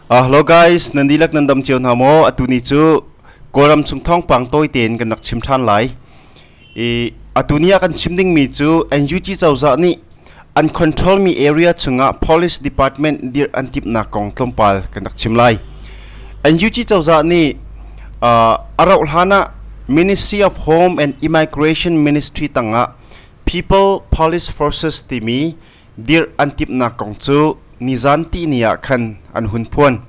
Hello guys, nan dihlak nan dam cio hna maw? Atu ni cu Kawlram chung thawngpang tawi tein kan rak chim ṭhan lai. I atu ni ah kan chim dingmi cu NUG cozah nih an control mi area chungah police department dirh an timhnak kong tlawmpal kan rak chim lai. NUG cozah nih a rauh hlan ah Ministry of Home and Immigration Ministry tangah People Police Forces timi dirh an timhnak kong cu nizan tihni ah khan an hun phuan.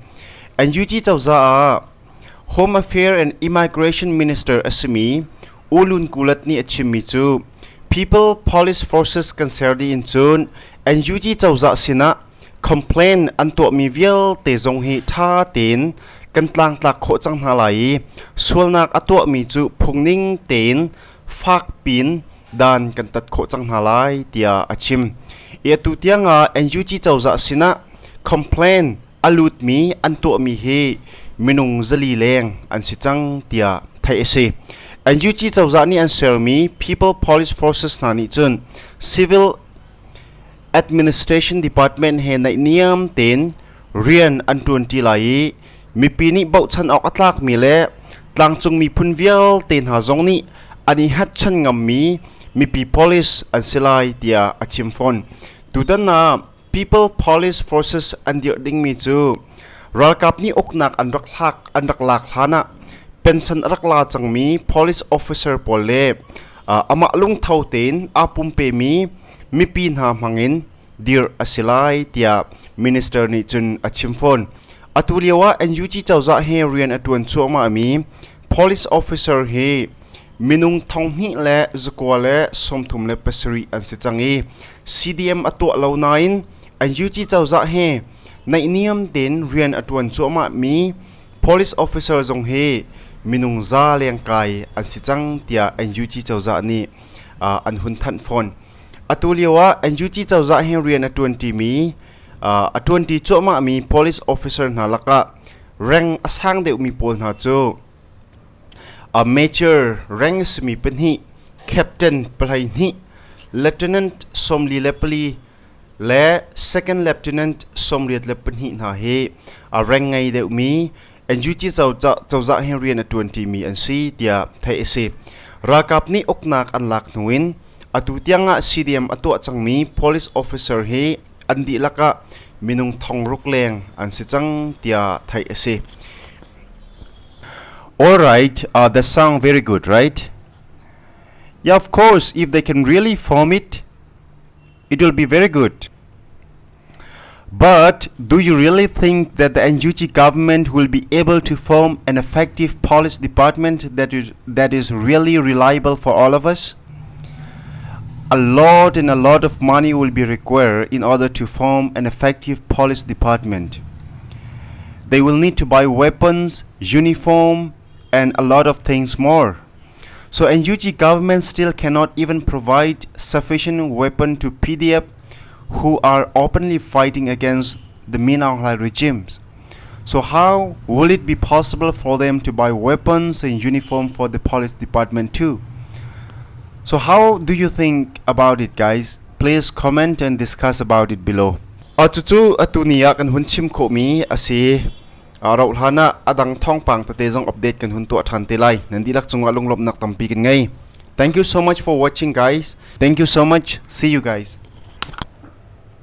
NUG cozah ah Home Affairs and Immigration Minister a simi U Lun Kulat nih a chimmi cu People Police Forces kan ser dih in cun NUG cozah sinah complain an tuahmi vialte zong hi ṭha tein kan tlangtlak khawh cang hna lai i sualnak a tuahmi cu phungning tein fak piin dan kan tat khawh cang hna lai tiah a chim. I atu tiang ah NUG cozah sinah complain a lutmi an tuahmi hi minung 400 leng an si cang tiah theih a si. NUG cozah nih an sermi People Police Forces hna nih cun Civil Administration Department he naihniam tein rian an ṭuanṭi lai i mipi nih bochan awk a tlakmi le tlangcung miphun vialte hna zong nih an i hngatchan ngammi mipi police an si lai tiah a chim fawn. Tutan ah People Police Forces an dirh dingmi cu ralkap nih uknak an rak hlak an rak lak hlan ah pension a rak la cangmi police officer pawl le amah lungtho tein aa pumpemi mipi hna hmangin dirh a si lai tiah minister nih cun a chim fawn. Atu lio ah NUG cozah he rian a ṭuan cuahmahmi police officer hi minung 2137 an si cang i CDM a tuah lo nain NUG cozah he naihniam tein rian a ṭuan cuahmahmi police officer zong hi minung za lengkai an si cang tiah NUG cozah nih an hun thanh fawn. Atu lio ah NUG cozah he rian a ṭuanṭimi a ṭuanṭi cuahmahmi police officer hna lakah rank a sang deuhmi pawl hna cu a major rank a simi pahnih, captain 12, lieutenant 44 le second lieutenant 82 hna hi a rank ngei deuhmi NUG cozah he rian a ṭuanṭimi an si tiah theih a si. Ralkap nih uknak an lak hnu in atu tiang ah CDM a tuah cangmi police officer hi an dihlak ah minung 6,000 leng an si cang tiah theih a si. All right, that sound very good, right? Yeah, of course, if they can really form it, it will be very good. But do you really think that the NUG government will be able to form an effective police department that is really reliable for all of us? A lot and a lot of money will be required in order to form an effective police department. They will need to buy weapons, uniform, and a lot of things more. So NUG government still cannot even provide sufficient weapon to PDF who are openly fighting against the Min Aung Hlaing regimes. So how will it be possible for them to buy weapons and uniform for the police department too? So how do you think about it, guys? Please comment and discuss about it below. Cucu atu ni ah kan hun chim khawhmi a si. Rauh hlan ah a dang thawngpang tete zong update kan hun tuah ṭhan te lai. Nan dihlak cungah lunglawmhnak tampi kan ngei. Thank you so much for watching, guys. Thank you so much. See you guys.